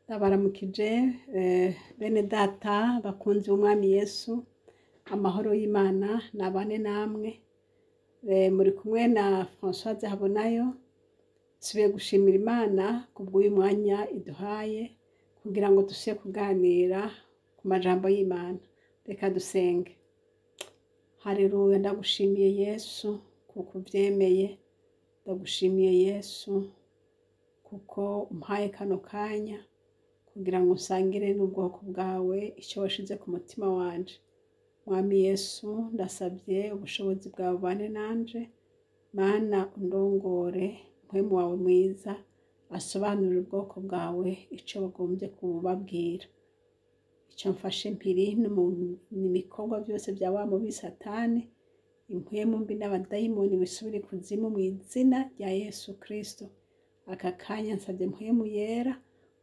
Ndabaramukije bene data bakunzi b'umwami Yesu, amahoro y'Imana nabane namwe. Muri kumwe na Françoise Habonayo. Nsubiye gushimira Imana kubw'uyu mwanya iduhaye kugira ngo dusubire kuganira ku majambo y'Imana. Reka dusenge. Haleluya, ndagushimiye Yesu kuko uvyemeye, ndagushimiye Yesu kuko umpaye kano kanya kugira ngo nsangire n'ubwoko bwawe icyo washize ku mutima wanje. Mwami Yesu, ndasabye ubushobozi bwawe bubane nanje, Mana undongore, mpwemu wawe mwiza asobanurire ubwoko bwawe icyo wagombye kubabwira. Icyo mfashe mpiri n'ibikorwa byose bya wa mubi Satani, impwemu mbi n'abadayimoni bisubire ikuzimu mu izina rya Yesu Kristo. Aka kanya nsabye mpwemu yera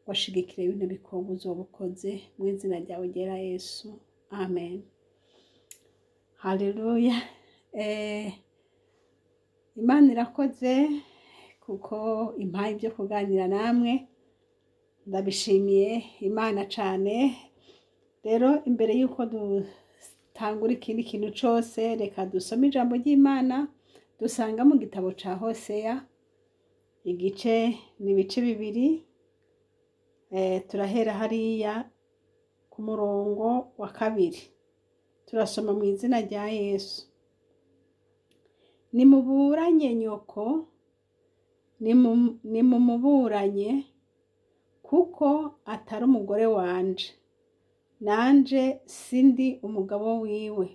washigikire bino bikorwa uzoba ukoze mu izina ryawe ryera Yesu. Amen. Haleluya. Imana irakoze kuko impaye ibyo kuganira namwe, ndabishimiye Imana cane. Rero imbere y'uko dutangura ikindi kintu cose, reka dusome ijambo ry'Imana dusanga mu gitabo ca Hoseya, igice ni ibice 2. Turahera hariya ku murongo wa 2, turasoma mu izina rya Yesu. Nimuburanye nyoko, nimumuburanye kuko atari umugore wanje, nanje sindi umugabo wiwe.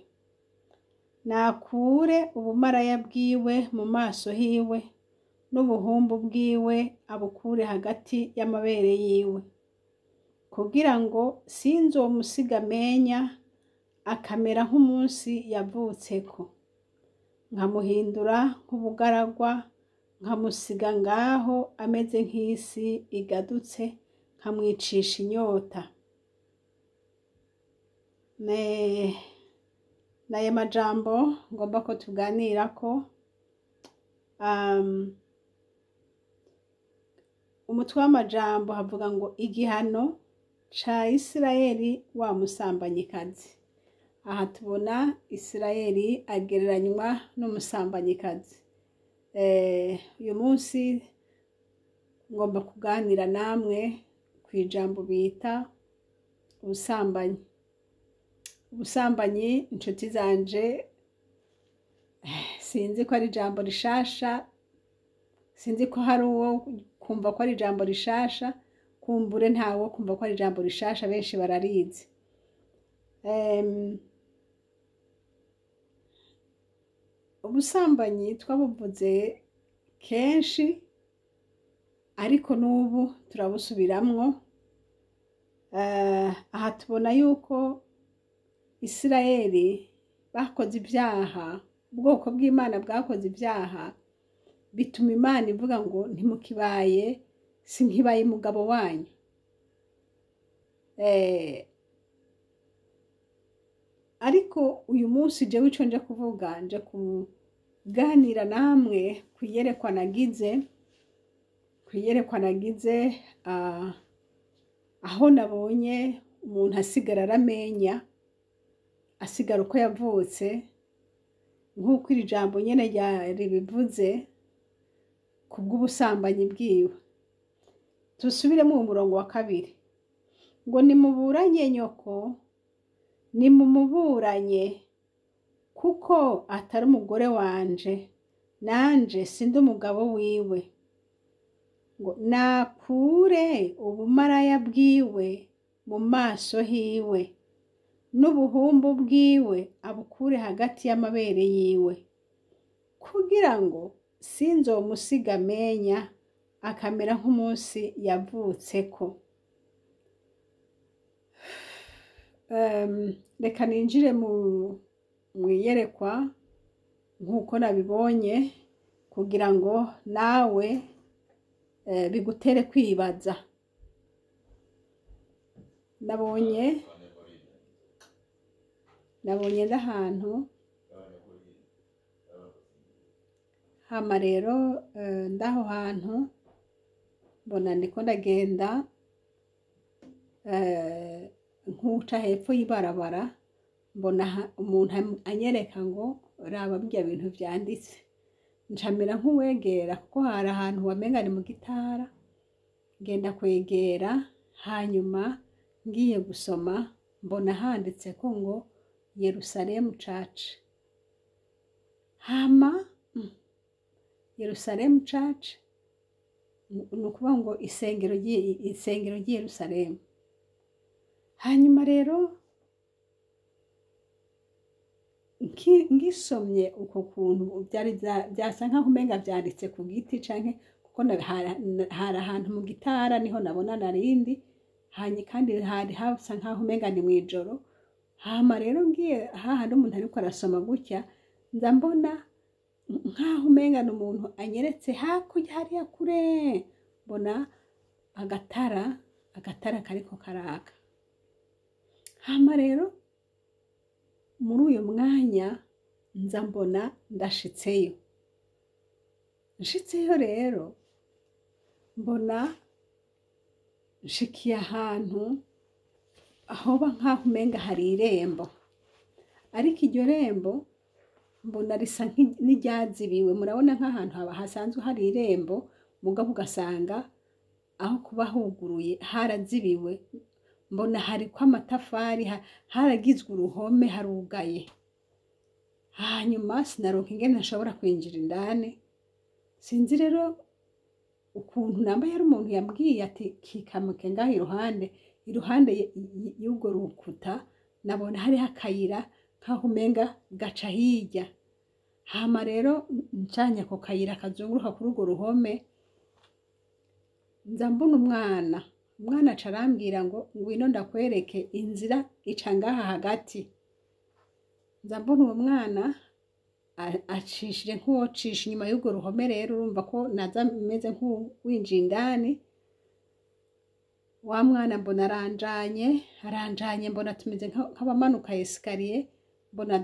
Nakure ubumaraya bwiwe mu maso hiwe, n'ubuhumbu bwiwe abukure hagati y'amabere yiwe, kugira ngo sinzomusiga amenya akamera nk'umunsi yavutseko, nkamuhindura nk'ubugaragwa, nkamusiga ngaho ameze nk'isi igadutse, nkamwicisha inyota. N'aya majambo ngomba ko tuganirako. Umutwe w'amajambo havuga ngo igihano ca Isirayeli wa musambanyikazi. Aha tubona Isirayeli agereranywa n'umusambanyikazi. Uyu munsi ngomba kuganira namwe ku ijambo bita ubusambanyi. Ubusambanyi, inshuti zanje, sinzi ko ari ijambo rishasha, sinzi ko hari uwo kumva ko ari ijambo rishasha, kumbure ntawo kumva ko ari ijambo rishasha, benshi bararizi. Ubusambanyi twabuvuze kenshi, ariko n'ubu turabusubiramwo. Aha tubona yuko Isirayeli bakoze ibyaha, ubwoko bw'Imana bwakoze ibyaha, bituma Imana ivuga ngo ntimukibaye, sinkibaye umugabo wanyu. Ariko uyu munsi jewe ico nje kuvuga, nje kuganira namwe kwiyerekwa nagize, aho nabonye umuntu asigara aramenya, asigara uko yavutse, nk'uko iri jambo nyene ribivuze kubw'ubusambanyi bwiwe. Tusubiremo uwo murongo wa 2, ngo nimuburanye nyoko, nimumuburanye kuko atari umugore wanje, nanje sindi umugabo wiwe. Ngo nakure ubumaraya bwiwe mu maso hiwe, n'ubuhumbu bwiwe abukure hagati y'amabere yiwe, kugira ngo sinzomusiga amenya akamera nk'umunsi yavutseko. Reka ninjire mu iyerekwa nk'uko nabibonye, kugira ngo nawe bigutere kwibaza. Nabonye ndahantu hama rero ndaho hantu mbona ndiko ndagenda nk'uca hepfo y'ibarabara, mbona umuntu anyereka ngo raba birya bintu vyanditse. Ncamera nk'uwegera kuko hari ahantu wamenga ni mu gitara, ngenda kwegera, hanyuma ngiye gusoma mbona handitseko ngo Yerusalemu Church. Hama Yerusalemu Church ni ukuvuga ngo isengero ry'i Yerusalemu. Hanyuma rero ngisomye uko kuntu vyari vyasa nkaho umenga vyanditse ku giti canke kuko hari ahantu mu gitara niho nabona narindi, kandi hari hasa nkaho umenga ni mw'ijoro. Hama rero ngiye hahandi umuntu ariko arasoma gutya, nza mbona nkaho umenga ni umuntu anyeretse hakurya hariya kure, mbona agatara kariko karaka. Hama rero muri uyo mwanya nza mbona ndashitseyo. Nshitseyo rero mbona nshikiye ahantu ahoba nkaho umenga hari irembo, ariko iryo rembo mbona risa n'iryazibiwe. Murabona nk'ahantu hasanzwe hari irembo, mugabo ugasanga aho kuba huguruye harazibiwe, mbona hariko amatafari, haragizwe uruhome, harugaye. Hanyuma sinaronka ingene nshobora kwinjira indani. Sinzi rero ukuntu namba yari umuntu yambwiye ati kikamuke ngaho iruhande y'urwo rukuta, nabona hariho akayira nkaho umenga gaca hirya. Hama rero ncanye ako kayira kazunguruka kuri urwo ruhome, nza mbona umwana. Umwana aca arambwira ngo ngwino ndakwereke inzira ica ngaha hagati. Nza mbona uwo mwana acishije nk'uwocisha inyuma y'urwo ruhome. Rero urumva ko naza meze nk'uwinjiye indani. Wa mwana mbona aranjanye, mbona tumeze nk'abamanuka escalier, mbona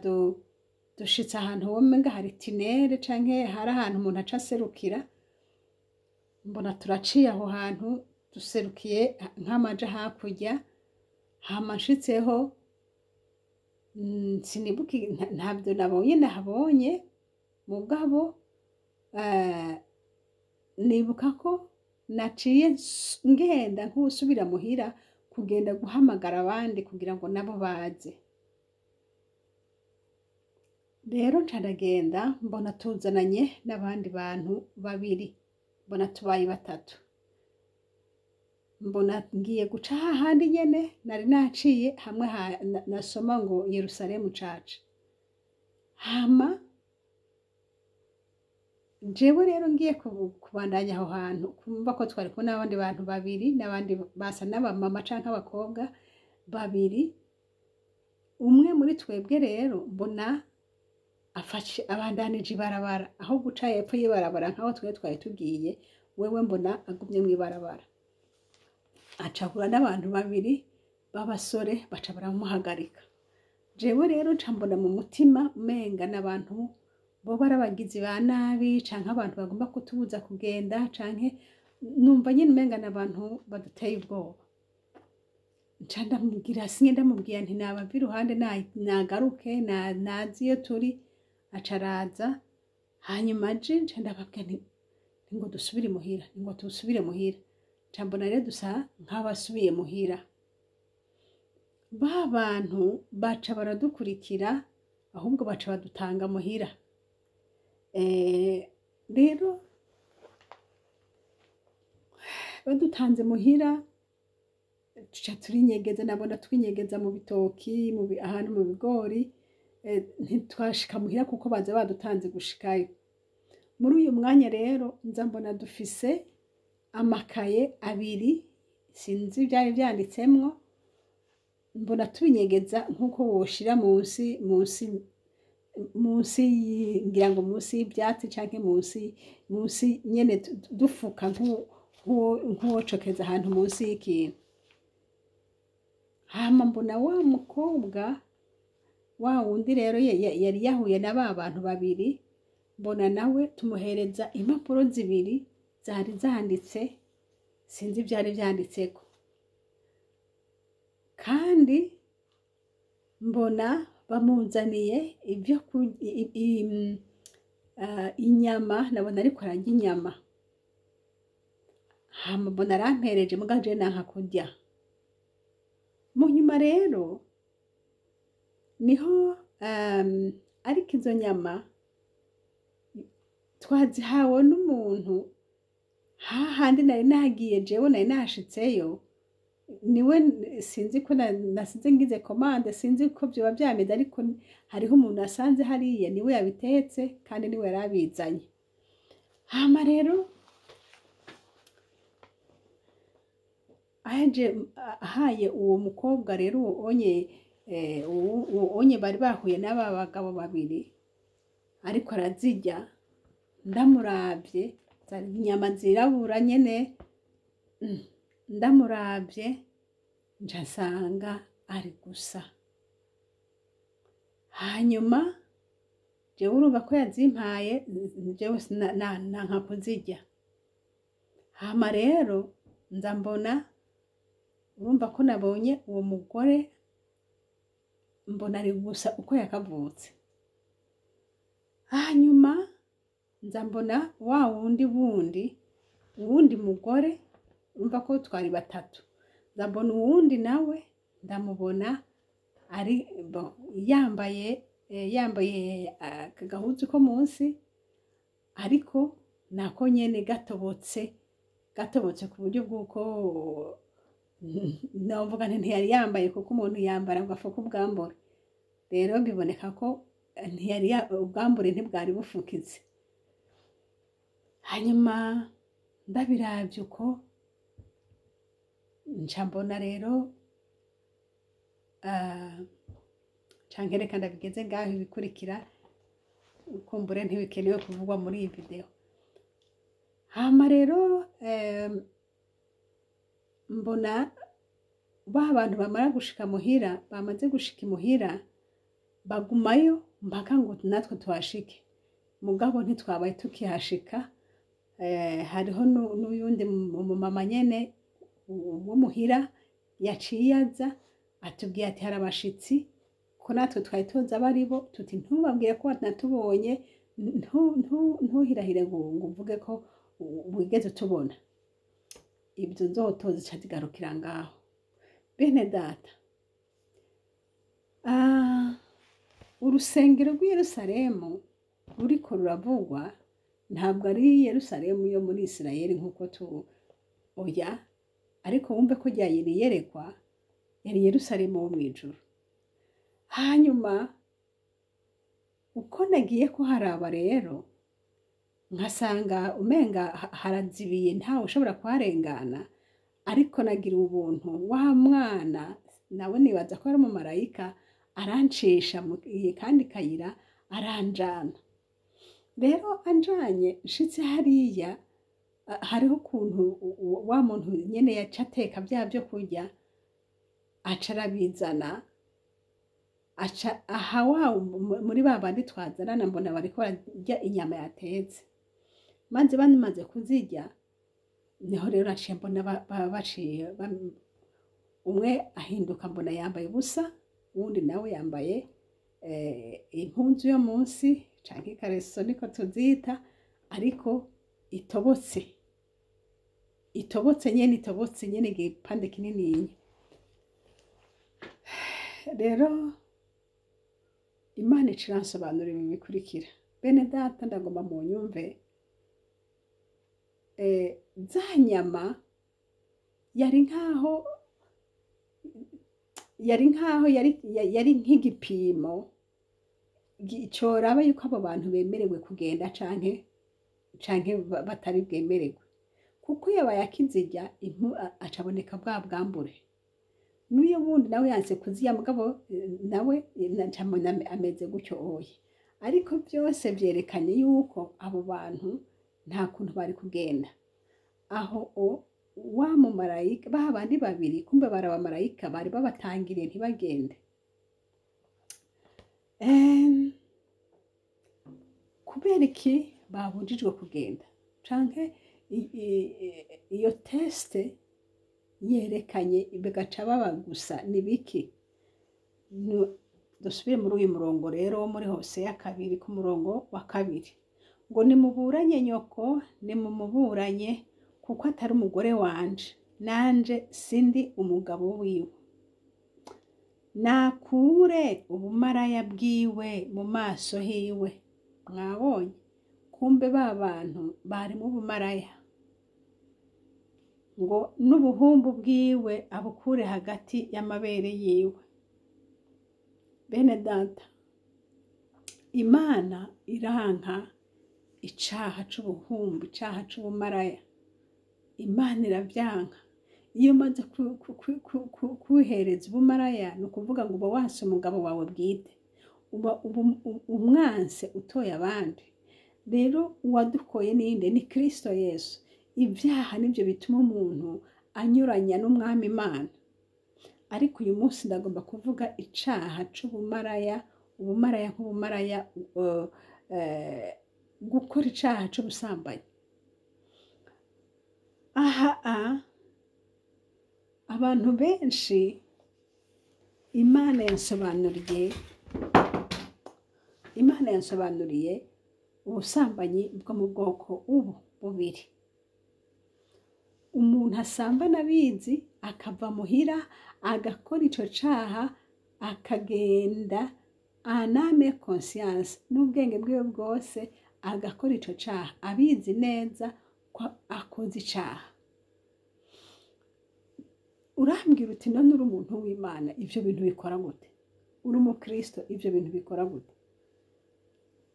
dushitse ahantu womenga hari tunnel canke hari ahantu umuntu aca aserukira. Mbona turaciye aho hantu duserukiye nk'amaja hakurya. Hama nshitseho, sinibuka ntabyo nabonye nahabonye, mugabo nibuka ko naciye ngenda nk'uwusubira muhira kugenda guhamagara abandi kugira ngo nabo baze. Rero nca ndagenda mbona tuzananye n'abandi bantu babiri, mbona tubaye batatu. Mbona ngiye guca hahandi nyene nari naciye hamwe nasoma ngo Yerusalemu Church. Hama jewe rero ngiye kubandanya aho hantu, kumva ko twari kumwe n'abandi bantu babiri, n'abandi basa n'abamama canke abakobwa babiri. Umwe muri twebwe rero mbona afashe abandanije ibarabara, aho guca hepfo y'ibarabara nkaho twe twari tugiye, wewe mbona agumye mw'ibarabara. Acahura n'abantu babiri b'abasore, baca baramuhagarika. Jewe rero nca mbona mu mutima umenga n'abantu boba ari abagizi ba nabi, canke abantu bagomba kutubuza kugenda, canke numva nyene umenga n'abantu baduteye ubwoba. Nca ndamubwira, singe ndamubwira nti nabava iruhande nagaruke, nazi iyo turi. Aca araza, hanyuma aje nca ndababwira nti ngo dusubire muhira, ngo dusubire muhira. Nca mbona rero dusa nk'abasubiye muhira. Ba bantu baca baradukurikira, ahubwo baca badutanga muhira. Rero badutanze muhira, tuca turinyegeza, nabona twinyegeza mu bitoki, ahantu mu bigori, ntitwashika muhira kuko baza badutanze gushikayo. Muri uyu mwanya rero nza mbona dufise amakaye abiri, sinzi ivyari vyanditsemwo, mbona tubinyegeza nkuko woshira munsi ngira ngo munsi y'ivyatsi canke munsi nyene dufuka nk'uwocokeza ahantu munsi y'ikintu. Hama mbona wa mukobwa wa wundi rero yari yahuye na ba bantu babiri, mbona nawe tumuhereza impapuro zibiri zari zanditse, sinzi ivyari vyanditseko. Kandi mbona bamuzaniye ibyo inyama, nabona ariko ararya inyama. Hama mbona arampereje, mugabo jewe nanka kurya. Mu nyuma rero niho ariko izo nyama twazihawe n'umuntu hahandi nari nagiye, jewe nari nashitseyo, niwe, sinzi ko nasize ngize commande, sinzi ko vyoba vyameze, ariko hariho umuntu asanze hariya, niwe yabitetse kandi niwe yari abizanye. Hama rero aje ahaye uwo mukobwa rero, uwo onye uwo onye bari bahuye n'aba bagabo babiri, ariko arazirya. Ndamuravye, zari inyama zirabura nyene, ndamuravye nca nsanga ari gusa. Hanyuma jewe urumva ko yazimpaye, jewe nanka kuzirya. Hama rero nza mbona, urumva ko nabonye uwo mugore, mbona ari gusa uko yakavutse. Hanyuma nza mbona wa wundi wundi, uwundi mugore, urumva ko twari batatu, nza mbona uwundi nawe, ndamubona ari bon, yambaye akagahuzu ko munsi, ariko nako nyene gatobotse, gatobotse ku buryo bw'uko novuga nti ntiyari yambaye, kuko umuntu yambara ngo afuke ubwambure. Rero biboneka ko ntiyari ubwambure ntibwari bufukitse. Hanyuma ndabiravye uko, nca mbona rero, canke reka ndabigeze ngaho, ibikurikira kumbure ntibikenewe kuvugwa muri iyi video. Hama rero mbona ba bantu bamara gushika muhira, bamaze gushika imuhira, bagumayo mpaka ngo natwe tuhashike, mugabo ntitwabaye tukihashika. Hariho n'uyundi mumama nyene wo muhira yaciye aza atubwiye ati hari abashitsi, ko natwe twari tuzi abaribo, tuti ntubabwire ko natubonye, ntuhirahire ngo uvuge ko wigeze utubona. Ibyo nzoto zica zigarukira ngaho. Bene data, urusengero rw'i Yerusalemu ruriko ruravugwa ntabwo ari Yerusalemu yo muri Isirayeli nk'uko tu, oya, ariko wumve ko ryari iyerekwa, yari Yerusalemu wo mw'ijuru. Hanyuma uko nagiye kuharaba rero, nkasanga umenga harazibiye, ntawe ushobora kuharengana, ariko nagira ubuntu, wa mwana nawe nibaza ko ari umumarayika, arancisha mu kandi kayira aranjana. Rero anjanye, nshitse hariya, hariho ukuntu wa muntu nyene yaca ateka vya vyo kurya, aca arabizana, aca aha wa muri ba bandi twazanana, mbona bariko bararya inyama yatetse. Maze bamaze kuzirya, niho rero naciye mbona baciye umwe ahinduka, mbona yambaye ubusa, uwundi nawe yambaye impuzu yo munsi canke ikareso niko tuzita, ariko itobotse, itobotse nyene, itobotse nyene igipande kinininya. Rero Imana ica iransobanurira ibi bikurikira. Bene data, ndagomba munyumve. Za nyama yari nkaho yari nk'igipimo coraba yuko abo bantu bemerewe kugenda canke batari bwemererwe, kuko iyo akizirya acaboneka bwa bwambure. N'uyo wundi nawe yanse kuzirya, mugabo nawe nca mbona ameze gutyo oya. Ariko byose vyerekanye yuko abo bantu nta kuntu bari kugenda. Aho o wa mumarayika, ba bandi babiri, kumbe bari abamarayika bari babatangiriye ntibagende. Kubera iki babujijwe kugenda? Canke iyo test yerekanye bigaca baba gusa ni biki? Dusubire muri uyu murongo rero wo muri Hoseya 2 ku murongo wa 2, ngo nimuburanye nyoko, nimumuburanye, kuko atari umugore wanje, nanje sindi umugabo wiwe. Nakure ubumaraya bwiwe mu maso hiwe. Mwabonye kumbe ba bantu barimo ubumaraya, ngo n'ubuhumbu bwiwe abukure hagati y'amabere yiwe. Bene data, Imana iranka icaha c'ubuhumbu, icaha c'ubumaraya. Imana iravyanka. Iyo umaze kwihereza ubumaraya, ni ukuvuga ngo uba wanse umugabo wawe bwite, uba umwanse utoye abandi. Rero uwadukoye ninde? Ni Kristo Yesu. Ibyaha nibyo bituma umuntu anyuranya n'Umwami Imana. Ariko uyu munsi ndagomba kuvuga icaha c'ubumaraya, ubumaraya nk'ubumaraya, gukora icaha c'ubusambanyi. Aha abantu benshi Imana yansobanuriye ubusambanyi bwo mu bwoko ubu bubiri. Umuntu asambana abizi, akava muhira agakora ico caha, akagenda en âme conscience n'ubwenge bwiwe bwose, agakora ico caha abizi neza ko akoze icaha. Urambwira uti none uri umuntu w'Imana ivyo bintu bikora gute? Uri umukristo ivyo bintu bikora gute?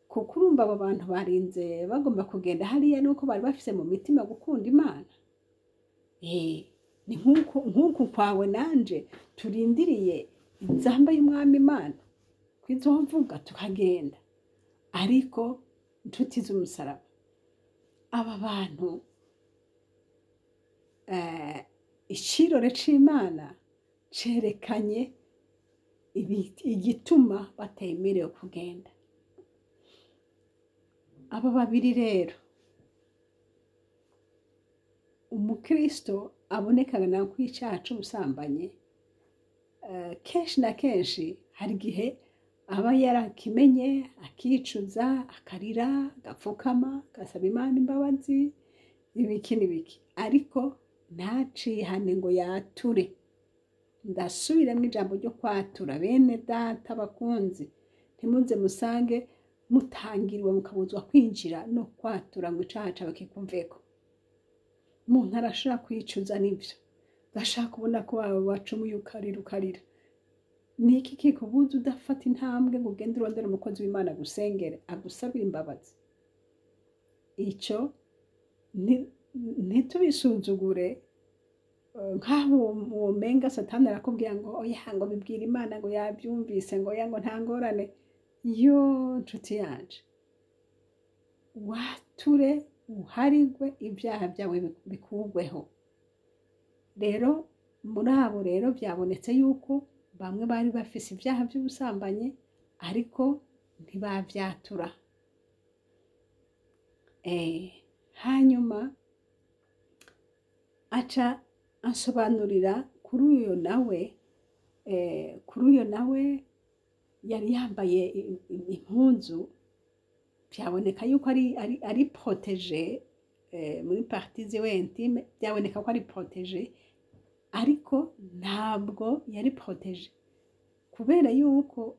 Kuko urumva abo bantu barinze bagomba kugenda hariya nuko bari bafise mu mitima gukunda Imana. Ni nk'uku kwawe nanje turindiriye inzamba y'Umwami Imana kwizovuga tukagenda. Ariko inshuti z'umusaraba, aba bantu icirore c'Imana cerekanye igituma batemerewe kugenda. Aba babiri rero, umukristo abonekana ko icaha c'ubusambanyi, kenshi na kenshi hari igihe aba yarakimenye, akicuza, akarira, agapfukama, agasaba Imana imbabazi, ibiki n'ibiki, ariko ntacihane ngo yature. Ndasubiramo ijambo ryo kwatura, bene data bakunzi, ntimuze musange mutangiriwe mukabuzwa kwinjira no kwatura ngo icaha cawe kikumveko. Umuntu arashobora kwicuza n'ivyo, ndashaka kubona ko wawe wacumuye ukarira ukarira. Niki kikubuza udafata intambwe ngo ugende urondere umukozi w'Imana agusengere, agusabire imbabazi? Ico ntitubisuzugure, nkaho womenga Satani arakubwira ngo oya, ngo bibwira Imana ngo yabyumvise, ngo oya, ngo nta ngorane. Yo nshuti yanje, wature uharigwe ibyaha byawe bikugweho. Rero muri abo rero byabonetse yuko bamwe bari bafise ibyaha by'ubusambanyi ariko ntibavyatura. Hanyuma aca ansobanurira kuri uyo nawe, kuri uyo nawe yari yambaye impunzu, byaboneka yuko ari protégé muri partie ziwe intime, byaboneka ko ari protégé, ariko ntabwo yari protégé kubera yuko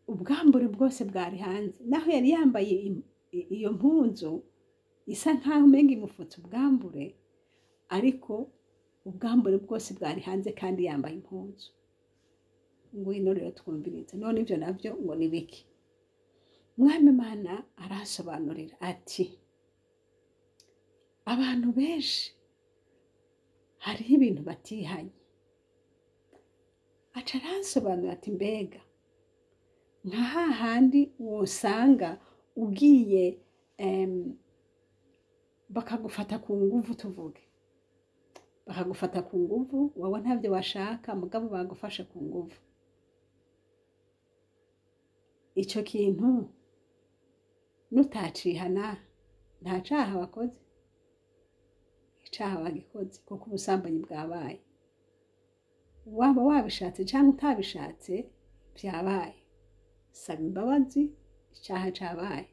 ubwambure bwose bwari hanze. Naho yari yambaye iyo mpunzu isa nkaho umenga imufutse ubwambure, ariko ubwambure bwose bwari hanze kandi yambaye impunzu. Ngwino rero twumvirize none ibyo navyo ngo ni biki? Mwami Imana arasobanurira ati abantu benshi hariho ibintu batihanye. Aca aransobanurira ati mbega nka hahandi wosanga ugiye bakagufata ku nguvu, tuvuge bakagufata ku nguvu, wowe ntavyo washaka mugabo bagufashe ku nguvu. Ico kintu nutacihana nta caha wakoze. Icaha wagikoze kuko ubusambanyi bwabaye, waba wabishatse cyangwa utabishatse, byabaye. Saba imbabazi, icaha cabaye.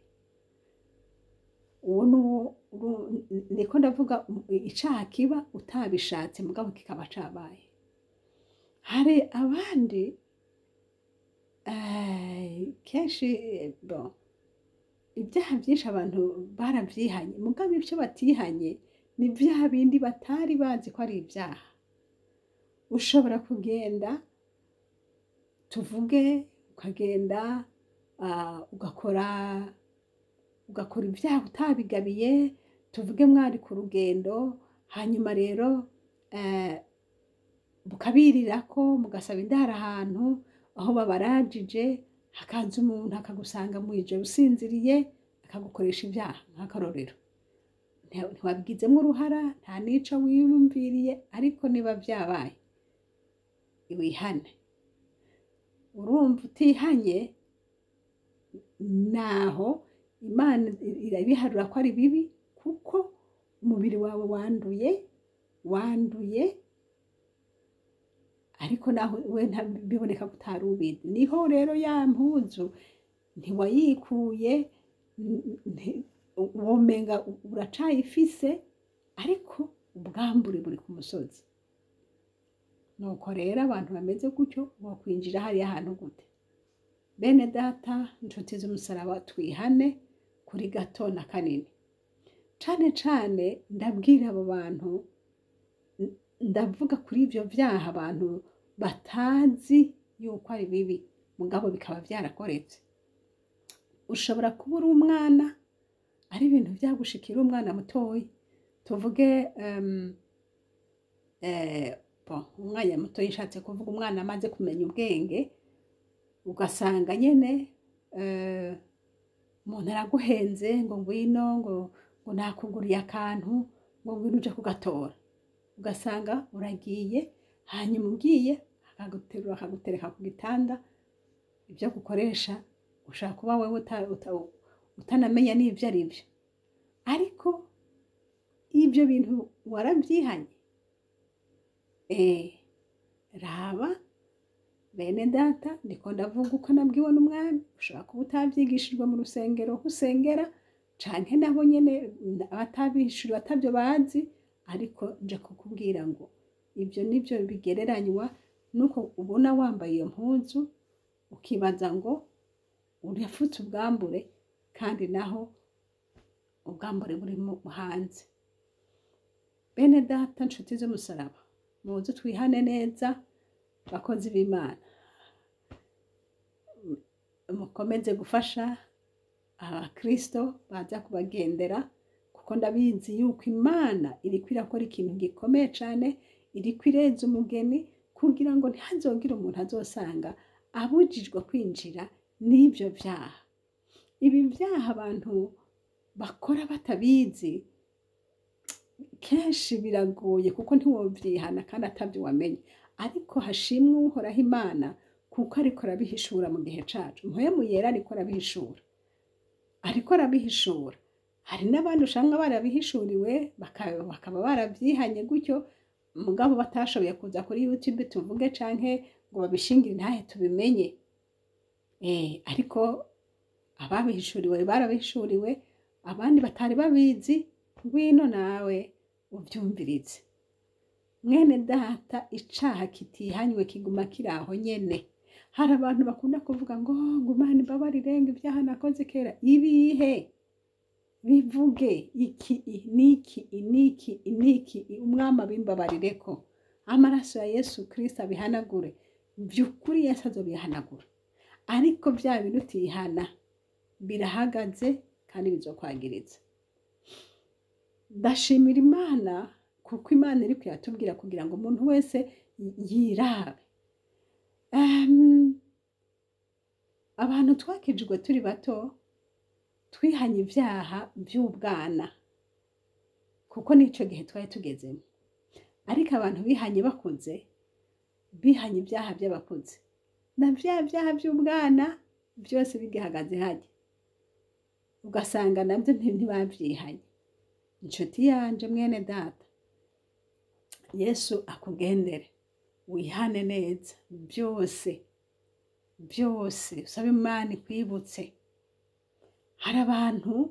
Uwo nuwo niko ndavuga, icaha kiba utabishatse mugabo kikaba cabaye. Hari abandi kenshi bon, ibyaha byinshi abantu barabyihanye, mugabo ibyo batihanye ni bya bindi batari bazi ko ari ibyaha. Ushobora kugenda, tuvuge ukagenda ugakora ibyaha utabigabiye. Tuvuge mwari ku rugendo, hanyuma rero bukabirirako, mugasaba indaro ahantu aho babarajije, hakaza umuntu akagusanga mu ijoro usinziriye, akagukoresha ibyaha. Nk'akarorero, ntiwabigizemo uruhara, nta n'ico wiyumviriye, ariko niba byabaye, wihane. Urumva utihanye, naho Imana irabiharura ko ari bibi, kuko umubiri wawe wanduye, ariko naho we biboneka ko utari ubizi. Niho rero ya mpuzu ntiwayikuye, womenga uracayifise, ariko ubwambure buri ku musozi. Nuko rero abantu bameze gutyo bokwinjira hariya hantu gute? Bene data, inshuti z'umusaraba, twihane kuri gato na kanini. Cane cane ndabwira abo bantu, ndavuga kuri ivyo vyaha abantu batazi yuko ari bibi, mugabo bikaba vyarakoretse. Ushobora kuba uri umwana, ari ibintu vyagushikira umwana mutoyi. Tuvuge bon, umwanya mutoyi nshatse kuvuga umwana amaze kumenya ubwenge, ugasanga nyene umuntu araguhenze ngo ngwino, ngo nakuguriye akantu, ngo ngwino uje kugatora. Ugasanga uragiye, hanyuma ugiye akaguterura, akagutereka ku gitanda. Ibyo gukoresha ushobora kuba wewe utanamenya n'ibyo ari byo, ariko ibyo bintu warabyihanye. Raba bene data, ndiko ndavuga uko nabwiwe n'Umwami. Ushobora kuba utabyigishijwe mu rusengero aho usengera, canke nabo nyene abatabishuriwe atabyo bazi, ariko nje kukubwira ngo ibyo nibyo bigereranywa nuko ubona wambaye iyo mpuzu, ukibaza ngo urafutse ubwambure, kandi naho ubwambure buri hanze. Bene data, nshuti z'umusaraba, muze twihane neza. Bakozi b'Imana, mukomeze gufasha abakristo baza kubagendera, kuko ndabizi yuko Imana iriko irakora ikintu gikomeye cane, iriko ireza umugeni kugira ngo ntihazogire umuntu azosanga abujijwe kwinjira n'ivyo vyaha. Ibi vyaha abantu bakora batabizi kenshi biragoye, kuko ntiwovyihana kandi atavyo wamenye. Ariko hashimwe Uhoraho Imana, kuko ariko arabihishura mu gihe cacu. Mpwemu Yera ariko arabihishura, ariko arabihishura. Hari n'abandi usanga barabihishuriwe, bakaba baravyihanye gutyo, mugabo batashoboye kuza kuri YouTube tuvuge, canke ngo babishingire intahe tubimenye. Ariko ababihishuriwe barabihishuriwe, abandi batari babizi, ngwino nawe uvyumvirize. Mwene data, icaha kitihanywe kiguma kiri aho nyene. Hari abantu bakunda kuvuga ngo Imana imbabarire, ngo ibyaha nakoze kera. Ibihe? Bivuge iki niki niki niki, Umwami abimbabarireko, amaraso ya Yesu Kristo abihanagure. By'ukuri Yesu azobihanagura, ariko bya bintu utihana birahagaze kandi bizokwagiriza. Ndashimira Imana kuko Imana iri kuyatubwira kugira ngo umuntu wese yirabe. Abantu twakijijwe turi bato twihanye ibyaha by'ubwana, kuko n'icyo gihe twari tugezemo. Ariko abantu bihanye bakuze, bihanye ibyaha by'abakuze, na bya byaha by'ubwana byose bigihagaze hajya, ugasanga nabyo ntibabyihanye. Inshuti yanje, mwene data. Yesu akugendere, wihane neza byose byose, usabe Imana ikwibutse. Hari abantu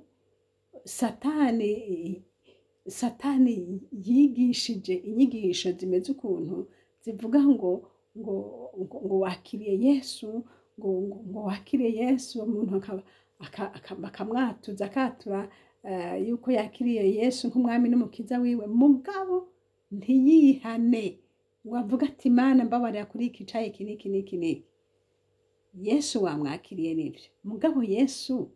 Satani yigishije inyigisho zimeze ukuntu zivuga ngo ngo ngo, ngo wakiriye Yesu, ngo, ngo, ngo wakiriye Yesu, umuntu bakamwatuza akatura yuko yakiriye Yesu nk'umwami n'umukiza wiwe, mugabo ntiyihane ngo avuge ati Imana mbabarira kuri iki caye iki n'iki n'iki n'iki. Yesu wamwakiriye nivyo, mugabo Yesu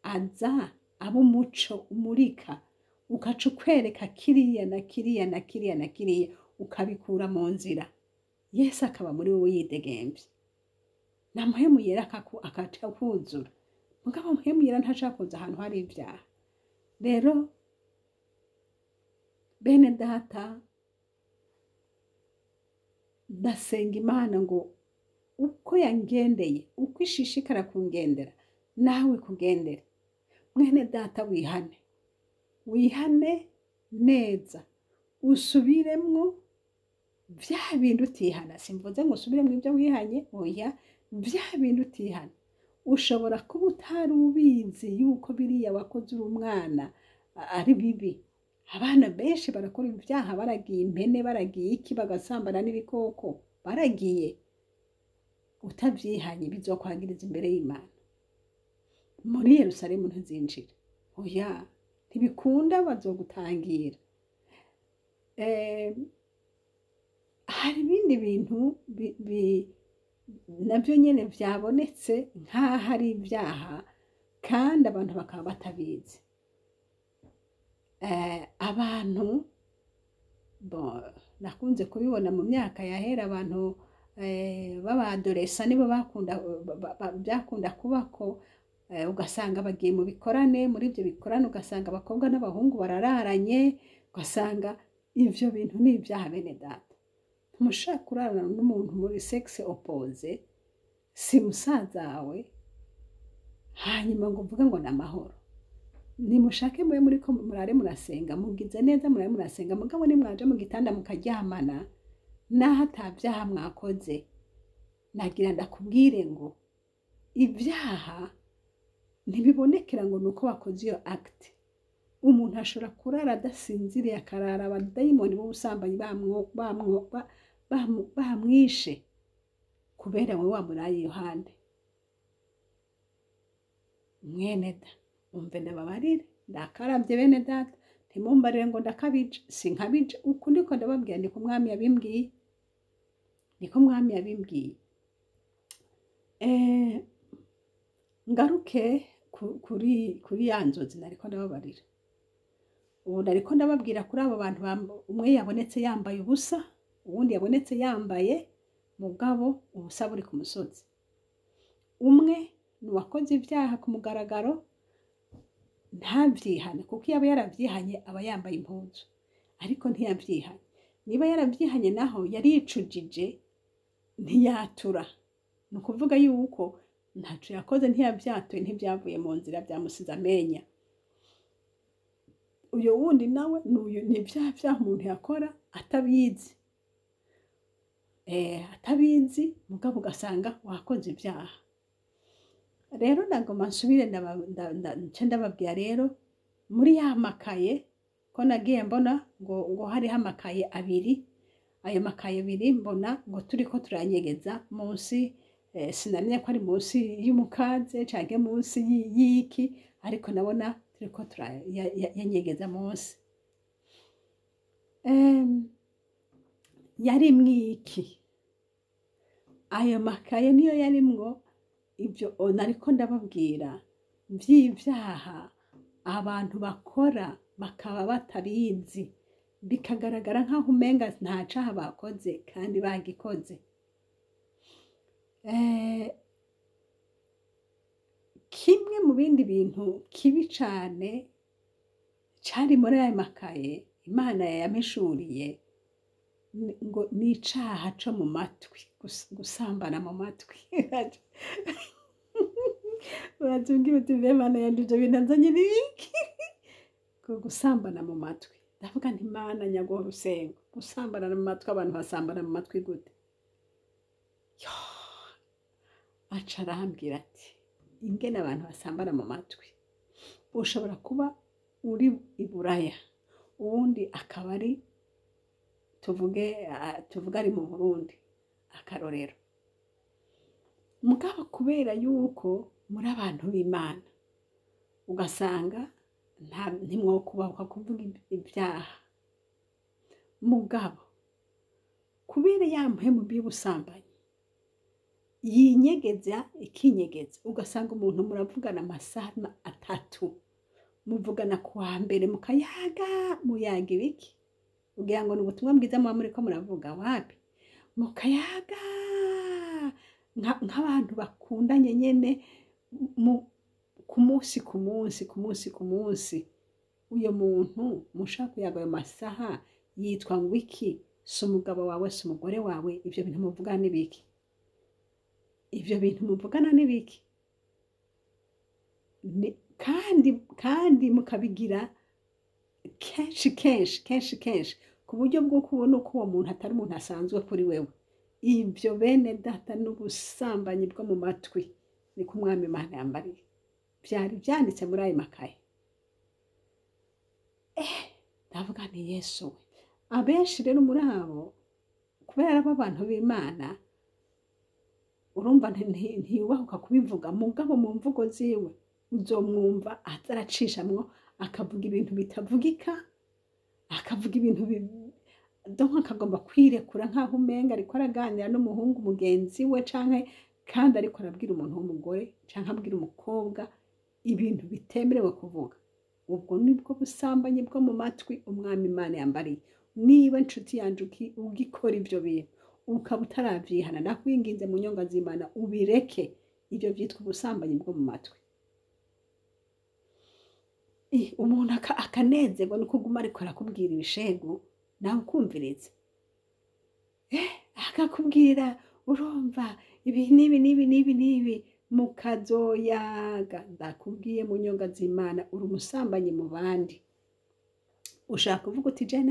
aza aba umuco umurika, ukaca ukwereka kiriya na kiriya na kiriya na kiriya, ukabikura mu nzira. Yesu akaba muri wowe yidegemvye, na Mpwemu Yera akaca kuzura. Mugabo Mpwemu Yera ntashaka kuza ahantu hari ivyaha. Rero bene data, ndasenga Imana ngo uko yangendeye, uko ishishikara kungendera, nawe kugendera. Mwene data, wihane, wihane neza, usubiremwo vya bindi utihana. Simvuze ngo usubiremwo ibyo wihanye, oya, vya bindi utihana. Ushobora kuba utari ubizi yuko biriya wakoze uri umwana ari bibi. Abana benshi barakora ibyaha, baragiye impene, baragiye iki, bagasambana n'ibikoko, baragiye. Utavyihanye bizokwangiriza imbere y'Imana. Muri Yerusalemu ntuzinjira, oya, ntibikunda, bazogutangira. Hari ibindi bintu navyo nyene vyabonetse nk'aho ari ibyaha, kandi abantu bakaba batabizi. Abantu bon, nakunze kubibona mu myaka yahera, abantu b'abadoresa nibo bakunda byakunda kubako, ugasanga bagiye mu bikorane, muri ibyo bikorane ugasanga abakobwa n'abahungu barararanye, ugasanga ivyo bintu ni ibyaha. Bene data, ntimushaka kurarana n'umuntu muri sexe opposé, si musaza wawe, hanyuma ngo uvuge ngo ni amahoro. Nimushake mube muri ko murare murasenga, mugize neza, murare murasenga, mugabo nimwaje mu gitanda mukaryamana, naho atabyaha mwakoze, nagira ndakubwire ngo ibyaha ntibibonekera ngo ni uko wakoze iyo acte. Umuntu ashobora kurara adasinziriye, akarara abadayimoni b'ubusambanyi bamwishe kubera wowe wamuraye iruhande. Mwene da, umve ndababarire, ndakaravye bene data, ntimumbarire ngo ndakabije, sinkabije. Uku ndiko ndababwira niko Umwami yabimbwiye, niko Umwami yabimbwiye. Ngaruke kuri ya nzozi nariko ndababarira. Ubu nariko ndababwira kuri abo bantu, umwe yabonetse yambaye ubusa, uwundi yabonetse yambaye, mugabo ubusa buri ku musozi. Umwe ni uwakoze ibyaha ku mugaragaro ntavyihane, kuko iyo aba yaravyihanye aba yambaye impuzu, ariko ntiyavyihanye. Niba yaravyihanye naho yaricujije ntiyatura, ni ukuvuga yuko ntaco yakoze, ntiyavyatuye, ntibyavuye mu nzira, byamusize amenya. Uyo wundi nawe n'uyu ni vya vyaha umuntu yakora atabizi, atabizi, mugabo ugasanga wakoze ibyaha. Rero nagoma nsubire nce ndababwira rero muri ya makaye ko nagiye mbona ngo hariho amakaye abiri. Ayo makaye abiri mbona ngo turiko turanyegeza munsi, sinamenye ko ari munsi y'umukaze canke munsi y'iki, ariko nabona turiko turayanyegeza munsi. Yarimwo iki? Ayo makaye niyo yarimwo ibyo nariko ndababwira vy'ivyaha abantu bakora bakaba batabizi, bikagaragara nk'aho umenga nta caha bakoze kandi bagikoze. Kimwe mu bindi bintu kibi cane cari muri ayo makaye Imana yampishuriye, ngo ni icaha co mu matwi, gusambana mu matwi. Uratubwira uti mbe Mana yanje, ivyo bintu nzanye ni ibiki? Ngo gusambana mu matwi. Ndavuga nti Mana nyaguhora usenga, gusambana mu matwi, abantu basambana mu matwi gute? Yo, aca arambwira ati ingene abantu basambana mu matwi, ushobora kuba uri i Buraya, uwundi akaba ari tuvuge ari mu Burundi, akarorero. Mugabo kubera yuko muri abantu b'Imana, ugasanga ntimwokubahuka kuvuga ibyaha. Mugabo kubera ya mpwemu mbi y'ubusambanyi yinyegeza ikinyegeza, ugasanga umuntu muravugana amasaha 3, muvugana ku wa mbere mukayaga, muyaga ibiki? Ugira ngo ni ubutumwa bwiza muba muriko muravuga? Wapi, mukayaga nk'abantu bakundanye nyene, ku munsi ku munsi ku munsi ku munsi. Uyo muntu mushaka kuyaga ayo masaha yitwa ngo iki? Si umugabo wawe, si umugore wawe. Ivyo bintu muvugana n'ibiki? Ivyo bintu muvugana n'ibiki? Kandi mukabigira kenshi kenshi kenshi kenshi, ku buryo bw'uko ubona uko uwo muntu atari umuntu asanzwe kuri wewe. Ibyo bene data n'ubusambanyi bwo mu matwi, niko Umwami Imana yambariye. Byari byanditse muri ayo makaye. Ndavuga nti Yesu we. Abenshi rero muri abo, kubera abo abantu b'Imana, urumva ntiyubahuka kubivuga, mugabo mu mvugo ziwe uzomwumva aza aracishamwo, akavuga ibintu bitavugika, akavuga ibintu donc akagomba kwirekura nk'aho umenga ariko araganira n'umuhungu mugenzi we, canke kandi ariko arabwira umuntu w'umugore canke abwira umukobwa ibintu bitemerewe kuvuga. Ubwo nibwo busambanyi bwo mu matwi Umwami Imana yambariye. Niba inshuti yanje ugikora ivyo bintu ukaba utaravyihana, nakwinginze mu nyonga z'Imana ubireke. Ivyo vyitwa ubusambanyi bwo mu matwi. Umuntu akanezerwa no kuguma ariko arakubwira ibishegu, nawe ukumviriza. Akakubwira urumva ibi n'ibi n'ibi n'ibi n'ibi, mukazoyaga. Ndakubwiye mu nyonga z'Imana, uri umusambanyi mu bandi. Ushaka kuvuga uti jewe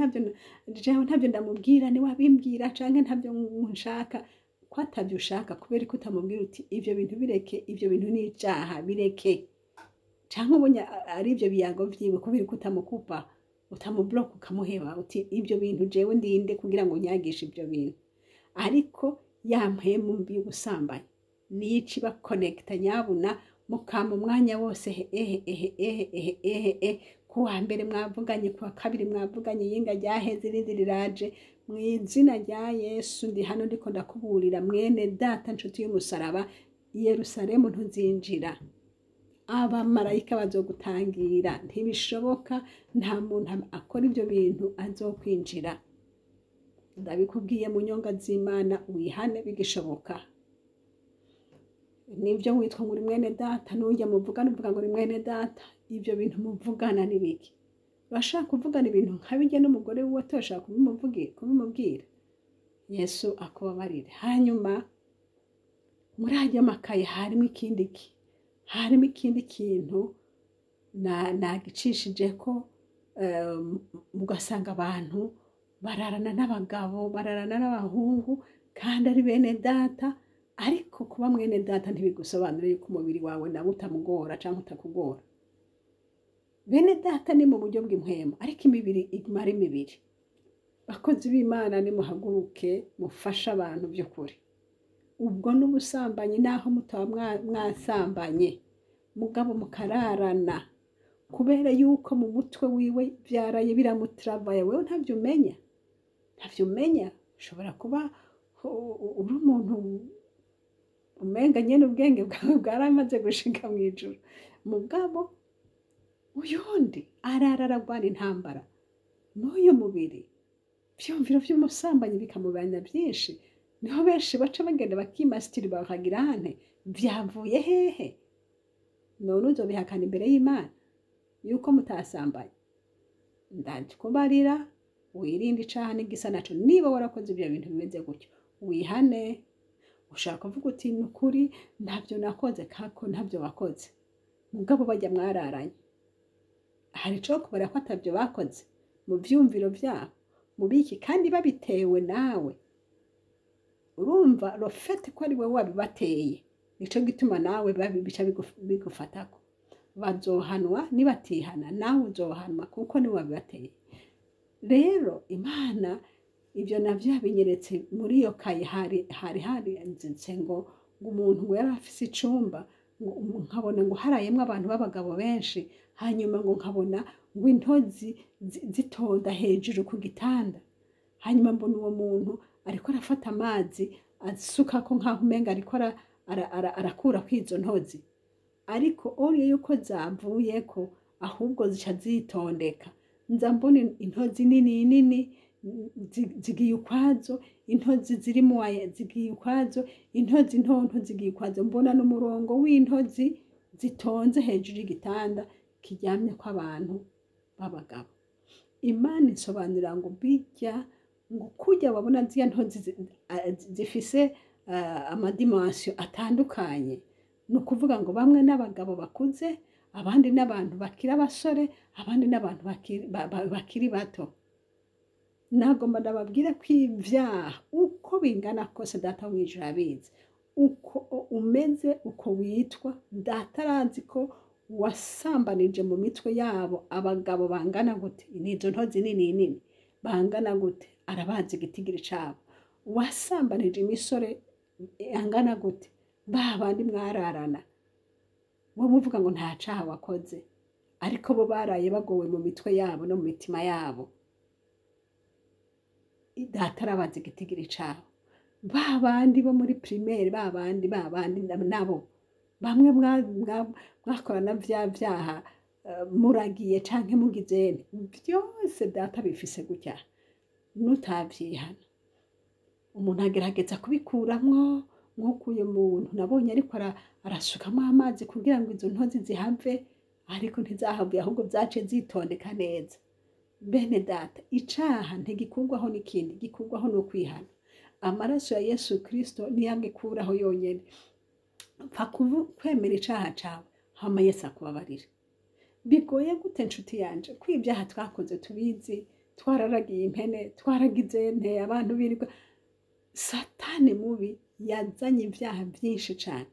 ntabyo ndamubwira, niwe abimbwira, canke ntabyo nshaka. Ko atabyo ushaka, kubera ko utamubwira uti ivyo bintu bireke, ivyo bintu ni icaha, bireke. Canke ubonye ari ivyo biyago vyiwe, kubera ko utamukupa, utamublock, ukamuheba, uti ivyo bintu jewe ndinde kugira ngo nyagishe ivyo bintu. Ariko ya mpwemu mbi y'ubusambanyi niyo ica ibakonekita nyabuna, mukama umwanya wose ehe ehe ehe ehe ehe ehe. Ku wa mbere mwavuganye, ku wa kabiri mwavuganye, yinga ryaheze irindi riraje. Mu izina rya Yesu ndi hano ndiko ndakuburira mwene data nshuti y'umusaraba, Yerusalemu ntuzinjira, abamarayika bazogutangira. Ntibishoboka, nta muntu akora ibyo bintu azokwinjira. Ndabikubwiye mu nyonga z'Imana, wihane bigishoboka. Nibyo witwa ngo uri mwene data, nujya muvugana uvuga ngo uri mwene data, ibyo bintu muvugana ni biki? Urashaka kuvugana ibintu nka bijya n'umugore wiwe, atoshaka kubimubwira? Yesu akubabarire. Hanyuma muri ajya makaye harimo ikindi ki? Harimo ikindi kintu nagicishije ko, mugasanga abantu bararana n'abagabo, bararana n'abahungu, kandi ari bene data. Ariko kuba mwene data ntibigusobanura yuko umubiri wawe nawe utamugora cyangwa utakugora. Bene data ni mu buryo bw'impwemu, ariko imibiri iguma ari imibiri. Bakozi b'Imana, nimuhaguruke mufashe abantu by'ukuri. Ubwo n'ubusambanyi, naho mutaba mwasambanye, mugabo mukararana, kubera yuko mu mutwe wiwe byaraye biramutravaye, wewe ntabyo umenya, ntabyo umenya. Ushobora kuba uri umuntu umenga nyene ubwenge bwawe bwaramaze gushika mu ijuru, mugabo uyundi arara aragwana intambara n'uyu mubiri, ivyumviro vy'umusambanyi bikamubanya byinshi. Niho benshi baca bagenda bakimasitiri bakagira hane vyavuye hehe? None uzobihakana imbere y'Imana yuko mutasambanye? Ndakubarira wirinde icaha n'igisa naco. Niba warakoze ibyo bintu bimeze gutyo, wihane. Ushaka kuvuga uti ni ukuri ntabyo nakoze, kako ntabyo wakoze, mugabo bajya mwararanye, hari ico kubara ko atabyo bakoze. Mu vyumviro vyabo, mu biki, kandi babitewe nawe. Urumva le fait ko ari wowe wabibateye, nico gituma nawe bica bigufatako. Bazohanwa nibatihana, nawe uzohanwa kuko niwe wabibateye. Rero Imana ibyo navyo yabinyeretse muri iyo kaye. Hari handitse ngo umuntu ngo yari afise icumba, ngo nkabona ngo harayemwo abantu b'abagabo benshi, hanyuma ngo nkabona ngo intozi zitonda hejuru ku gitanda, hanyuma mbona uwo muntu ariko arafata amazi asukako nk'aho umenga ariko arakurako izo ntozi, ariko oriye yuko zavuyeko, ahubwo zica zitondeka. Nza mbona intozi nini nini zigiye ukwazo, intozi ziri muwaye zigiye ukwazo, intozi ntonto zigiye ukwazo. Mbona n'umurongo w'intozi zitonze hejuru y'igitanda kiryamyeko abantu b'abagabo. Imana insobanurira ngo bijya ngo kurya babona ziriya ntozi zifise ama dimensions atandukanye, ni ukuvuga ngo bamwe n'abagabo bakuze, abandi n'abantu bakiri abasore, abandi n'abantu bakiri bato. Nagomba ndababwire ko ibyaha uko bingana kose, Data wo mw'ijuru abizi. Uko umeze, uko witwa, Data arazi ko wasambanije mu mitwe yabo abagabo bangana gute, n'izo ntozi nini nini bangana gute, arabazi igitigiri cabo. Wasambanije imisore angana gute, ba bandi mwararana, wowe uvuga ngo nta caha wakoze, ariko bo baraye bagowe mu mitwe yabo no mu mitima yabo. Data arabazi igitigiri cabo. Ba bandi bo muri primaire, ba bandi, ba bandi nabo bamwe mwakorana vya vyaha, muragiye canke mugizene, vyose Data bifise gutya. Nutavyihana, umuntu agerageza kubikuramwo, nk'uko uyu muntu nabonye ariko arasukamwo amazi kugira ngo izo ntozi zihave, ariko ntizahavuye, ahubwo vyaciye zitondeka neza. Bene Data, icaha ntigikurwaho n'ikindi, gikurwaho no kwihana. Amaraso ya Yesu Kristo niyo agikuraho yonyene. Pfa kwemera icaha cawe, hama Yesu akubabarira. Bigoye gute, nshuti yanje, ko ibyaha twakoze tubizi? Twararagiye impene, twaragize nte, abantu birirwa. Satani mubi yazanye ibyaha byinshi cane.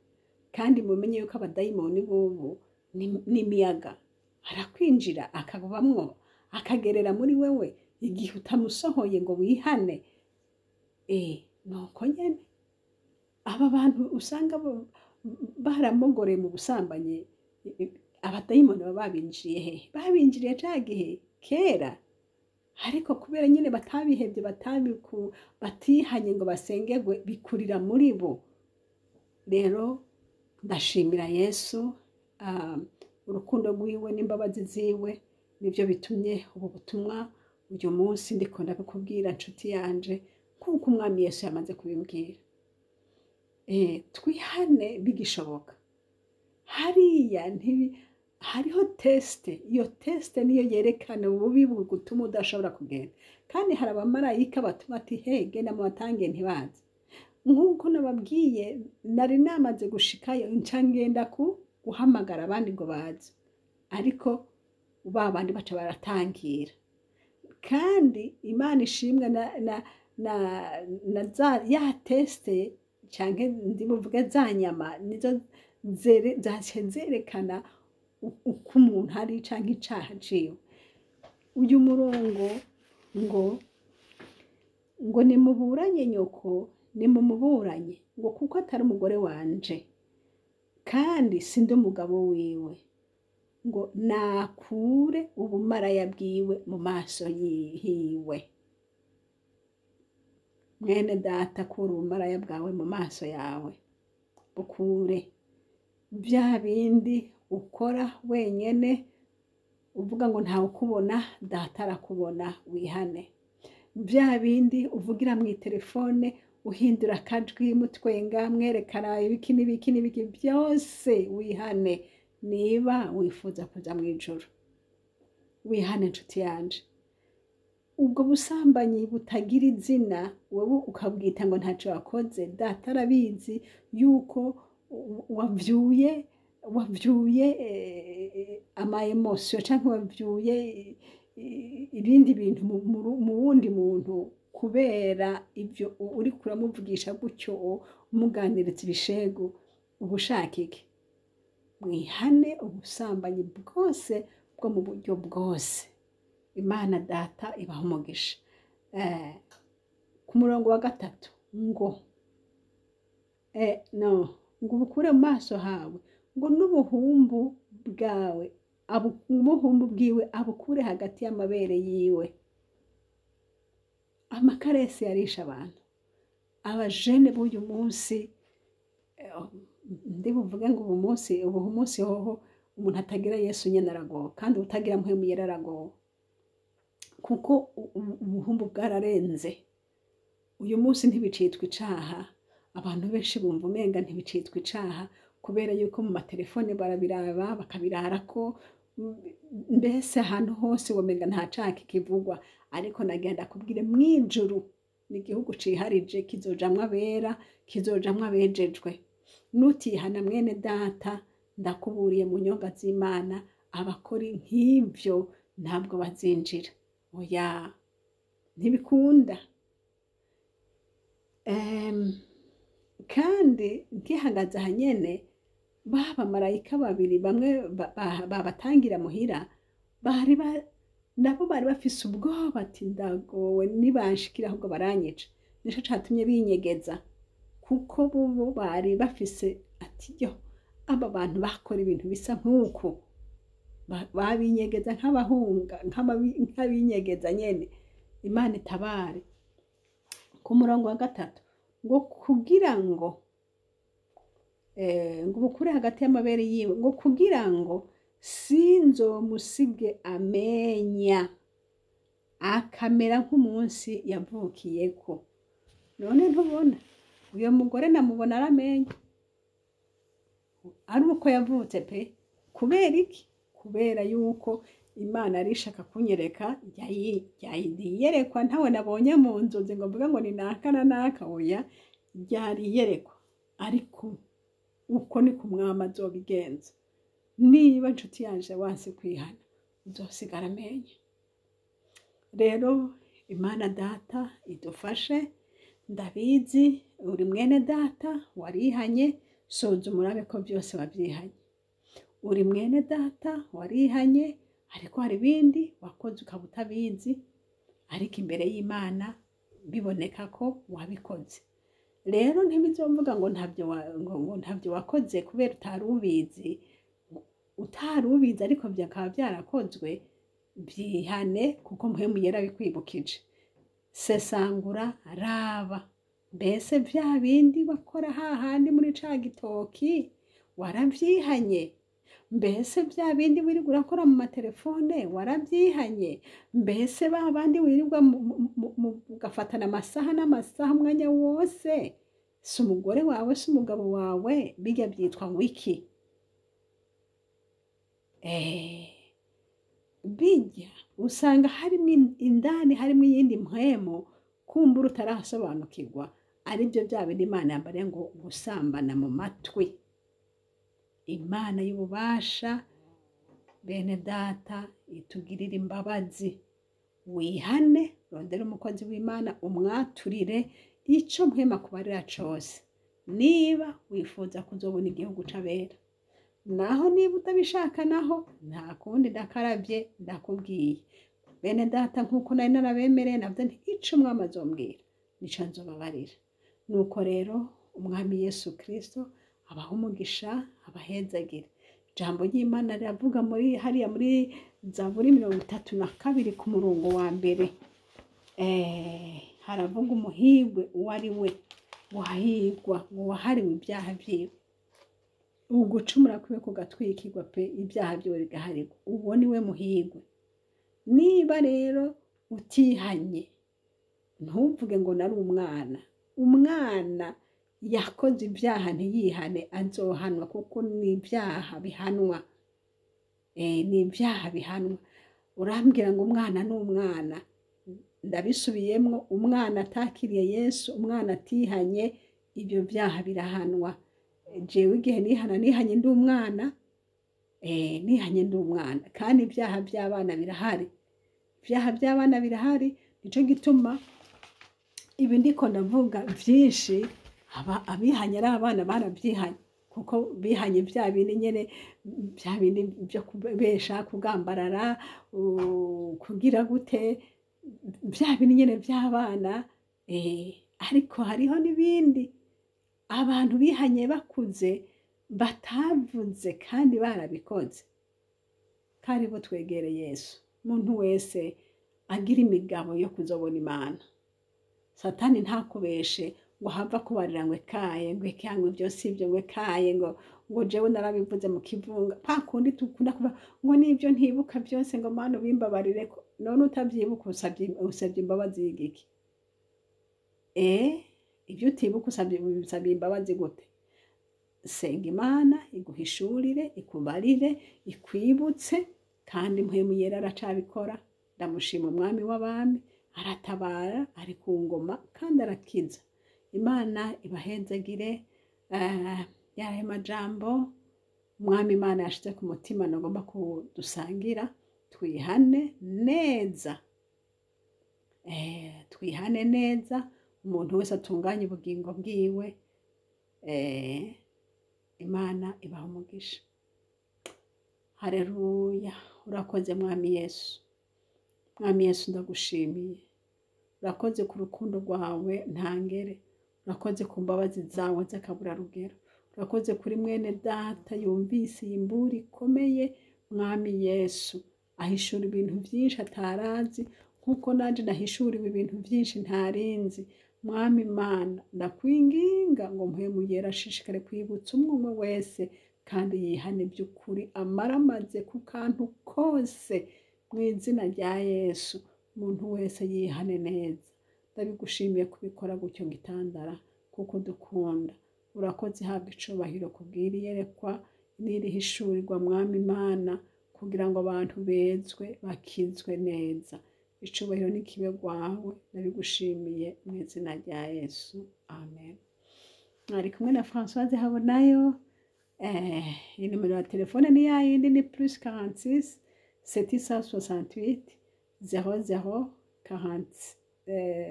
Kandi mumenye yuko abadayimoni bobo n'imiyaga, arakwinjira akabamwo, akagerera muri wewe igihe utamusohoye ngo wihane. Nuko nyene aba bantu usanga baramogoreye mu busambanyi, abadayimoni baba babinjiriye hehe? Babinjiriye ca gihe kera, ariko kubera nyine batabihevye, batihanye ngo basengerwe, bikurira muri bo. Rero ndashimira Yesu, urukundo rwiwe n'imbabazi ziwe nibyo bitumye ubu butumwa uyu munsi ndiko ndabikubwira, nshuti yanje, nk'uko Umwami Yesu yamaze kubimbwira. Twihane bigishoboka. Hariya hariho test, iyo test niyo yerekana ububi bugutuma udashobora kugenda. Kandi hari abamarayika batuma ati: "He, genda mubatange ntibaze." Nk'uko nababwiye, nari namaze gushikayo, nca ngenda ku guhamagara abandi ngo baze, ariko ba bandi baca baratangira. Kandi Imana ishimwe, na za ya test, canke ndibuvuge za nyama, nizo zaciye zerekana uko umuntu ari canke icaha ciwe. Uyu murongo ngo nimuburanye nyoko, nimumuburanye ngo kuko atari umugore wanje, kandi sindi umugabo wiwe, ngo nakure ubumaraya bwiwe mu maso hiwe. Mwene Data, kura ubumaraya bwawe mu maso yawe, bukure. Bya bindi ukora wenyene uvuga ngo ntawe ukubona, Data arakubona, wihane. Bya bindi uvugira mu telefone, uhindura akajwi, mutwenga, mwerekana ibiki n'ibiki n'ibiki byose, wihane niba wifuza kuja mu ijuru. Wihane, nshuti yanje. Ubwo busambanyi butagira izina, wowe ukabwita ngo ntacyo wakoze, Data arabizi yuko wavyuye ama émotions, canke wavyuye. ibindi bintu mu wundi muntu kubera ibyo uri kuramuvugisha gutyo, umuganiriza ibishegu, uba ushaka iki? Mwihane ubusambanyi bwose bwo mu buryo bwose. Imana Data ibaha umugisha. Ku murongo wa 3 ngo no ngo ubukure mu maso hawe, ngo n'ubuhumbu bwawe, ubuhumbu bwiwe abukure hagati y'amabere yiwe. Amakaresi yarisha abantu. Abajene b'uyu munsi, ndi buvuge ngo ubu munsi hoho umuntu atagira Yesu nyene aragowe, kandi utagira Mpwemu Yera aragowe, kuko ubuhumbu bwararenze. Uyu munsi ntibicitwa icaha, abantu benshi bumva umenga ntibicitwa icaha kubera yuko mu matelefone barabiraba bakabirarako, mbese ahantu hose womenga nta caha kikivugwa. Ariko nagenda kubwire, mw'ijuru ni igihugu ciharije, kizojamwo abera, kizojamwo abejejwe. Nutihana mwene data, ndakuburiye mu nyonga z'Imana, abakora nk'ivyo ntabwo bazinjira. Oya, ntibikunda. Kandi nkihagaze aha nyene, ba bamarayika babiri bamwe babatangira muhira, bari nabo bari bafise ubwoba ati ndagowe, nibanshikira ahubwo baranyica. Nico catumye binyegeza, kuko bobo bari bafise ati yo aba bantu bakora ibintu bisa nk'uku, babinyegeza nk'abahunga, nk'abinyegeza nyene. Imana itabare. Ku murongo wa 3 ngo kugira ngo ngo ubukure hagati y'amabere yiwe, ngo kugira ngo sinzomusige amenya, akamera nk'umunsi yavukiyeko. None ntubona uyo mugore namubona aramenya ari uko yavutse pe. Kubera iki? Kubera yuko Imana arishaka kunyereka, yayiyerekwa ntawe nabonye mu nzozi ngo mvuge ngo ni naka na naka, oya, ryari iyerekwa. Ariko uko ni ku mwami azobigenza. Niba nshuti yanje wanse kwihana, uzosigara amenye. Rero Imana Data idufashe. Ndabizi uri mwene data warihanye, soza umurabe ko byose wabyihanye. Uri mwene data warihanye, ariko hari ibindi wakoze ukaba utabizi, ariko imbere y'Imana biboneka ko wabikoze. Rero ntibizomvuga ngo ntabyo ngo ntabyo wakoze kubera utari ubizi, utari ubizi ariko byakaba byarakozwe. Byihane kuko Mpwemu Yera abikwibukije. Sesangura, raba mbese vya bindi wakora hahandi muri ca gitoki waravyihanye? Mbese vya bindi wirirwa urakora mu matelefone waravyihanye? Mbese ba bandi wirirwa ugafatana amasaha n'amasaha umwanya wose, si umugore wawe si umugabo wawe, bijya byitwa wiki? Bijya usanga harimo indani, harimo iyindi mpwemu kumbura utarasobanukirwa, aribyo bya bindi Imana yambariye ngo gusambana mu matwi. Imana y'ububasha bene data itugirire imbabazi. Wihane, rondera umukozi w'Imana umwaturire ico mpwema kubarira cose, niba wifuza kuzobona igihugu c'abera. Naho niba utabishaka naho nta kundi, ndakaravye ndakubwiye bene data, nkuko nari narabemereye navyo nti ico umwami azombwira nico nzobabarira. Nuko rero umwami Yesu Kristo abaha umugisha, abahezagire. Ijambo ry'Imana riravuga muri hariya muri Zaburi 32 ku murongo wa 1, haravuga umuhigwe uwo ari we wahigwa ngo wahariwe ibyaha vyiwe, ugucumura kwiwe kugatwikirwa pe, ibyaha vyiwe bigaharirwa, uwo ni we muhigwe. Niba rero utihanye, ntuvuge ngo nari umwana. Umwana yakoze ibyaha ntiyihane azohanwa, kuko ni ibyaha bihanwa. Ni ibyaha bihanwa. Urambwira ngo umwana ni umwana, ndabisubiyemwo, umwana atakiriye Yesu, umwana atihanye, ibyo byaha birahanwa. Jewe igihe nihana, nihanye ndi umwana, nihanye ndi umwana, kandi ibyaha by'abana birahari. Ibyaha by'abana birahari. Nico gituma ibi ndiko ndavuga byinshi, abihanye ari abana barabyihanye, kuko bihanye bya bindi nyene, bya bindi byo kubesha, kugambarara, kugira gute, bya bindi nyene by'abana. Ariko hariho n'ibindi abantu bihanye bakuze batavuze kandi barabikoze. Karibu twegere Yesu. Umuntu wese agira imigabo yo kuzobona Imana. Satani ntakubeshe ngo hava kubarira ngo ekaye, ngo ekaye, ngo ibyo si ibyo, ngo ekaye, ngo jewe narabivuze mu kivunga, pa kundi dukunda kuvuga ngo nibyo ntibuka byose, ngo Mana ubimbabarire ko none utabyibuka usabye imbabazi y'igiki? Ibyo utibuka usabye imbabazi gute? Senga Imana iguhishurire, ikubarire, ikwibutse. Kandi Mpwemu Yera aracabikora. Ndamushima Umwami w'abami, aratabara, ari ku ngoma kandi arakiza. Imana ibahezagire. Yayo majambo Umwami Imana yashize ku mutima nagomba kudusangira. Twihane neza, twihane neza, umuntu wese atunganye ubugingo bwiwe. Imana ibaha umugisha. Haleluya. Urakoze Mwami Yesu. Mwami Yesu, ndagushimiye. Urakoze ku rukundo rwawe ntangere, urakoze ku mbabazi zawe z'akaburarugero, urakoze kuri mwene data yumvise iyi mburi ikomeye. Mwami Yesu, ahishura ibintu byinshi atarazi, nk'uko nanjye nahishuriwe ibintu byinshi ntarinzi. Mwami Imana, ndakwinginga ngo Mpwemu Yera ashishikare kwibutsa umwe umwe wese kandi yihane by'ukuri, amaramaze ku kantu kose, mu izina rya Yesu. Umuntu wese yihane neza. Ndabigushimiye kubikora gutyo ngitandara, kuko dukunda. Urakoze, habwa icubahiro kubwira iyerekwa n'irihishurirwa, Mwami Imana, kugira ngo abantu bezwe, bakizwe neza. Icubahiro nikibe rwawe. Ndabigushimiye mu izina rya Yesu, amen. Mwari kumwe na Françoise Habonayo. Inimero ya telefone ni yayindi, ni +46 768 00 40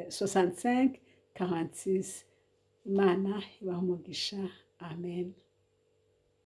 65 46. Imana ibaha umugisha, amen.